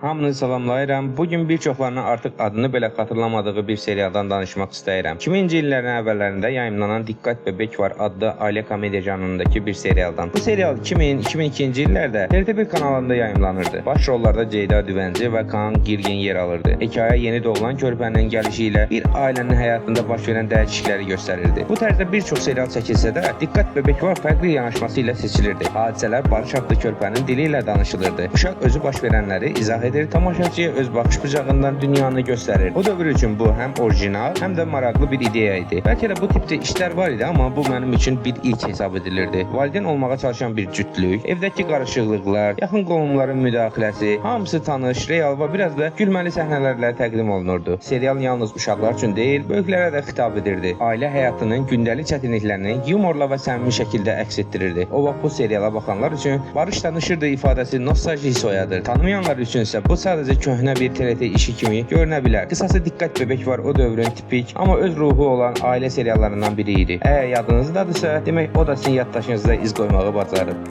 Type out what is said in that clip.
Hamını salamlayıram. Bugün bir çoxlarının artıq adını belə xatırlamadığı bir serialdan danışmaq istəyirəm. 2000-ci illərin əvvəllərində yayımlanan Dikkat Bebek Var adlı ailə komediya janrındakı bir serialdan. Bu serial 2000-2002-ci illərdə TRT1 kanalında yayımlanırdı. Baş rollarda Ceyda Düvənci və Kaan Girgin yer alırdı. Hekayə yeni doğulan körpənin gəlişi ilə bir ailənin həyatında baş verən dəyişiklikləri göstərirdi. Bu tərzdə bir çox serial çəkilsə də, Dikkat Bebek Var fərqli yanaşması ilə seçilirdi. Hadisələr Barış adlı körpənin dili ilə danışılırdı. Uşaq özü baş verənləri izah edir, tamaşaçıya öz baxış bucağından dünyanı göstərir. O dövr üçün bu həm orijinal, həm də maraqlı bir ideya idi. Bəlkə də bu tipdə işlər var idi, amma bu mənim üçün bir ilk hesab edilirdi. Valideyn olmağa çalışan bir cütlük, evdəki qarışıqlıqlar, yaxın qohumların müdaxiləsi, hamısı tanış, real və biraz da gülməli səhnələrlə təqdim olunurdu. Serial yalnız uşaqlar üçün deyil, böyüklərə də xitab edirdi. Ailə həyatının gündəlik çətinliklərini yumorla və səmimi şəkildə əks etdirirdi. O vaxt bu seriala baxanlar üçün Barış danışırdı ifadəsi nostalji hiss oyadır. Tanımayanlar üçün isə bu sadəcə köhnə bir TRT işi kimi görünə bilər. Qısası Dikkat Bebek Var o dövrün tipik, amma öz ruhu olan ailə seriallarından biri idi. Əgər yadınızdadırsa, demək o da sizin yaddaşınızda iz qoymağı bacarıb.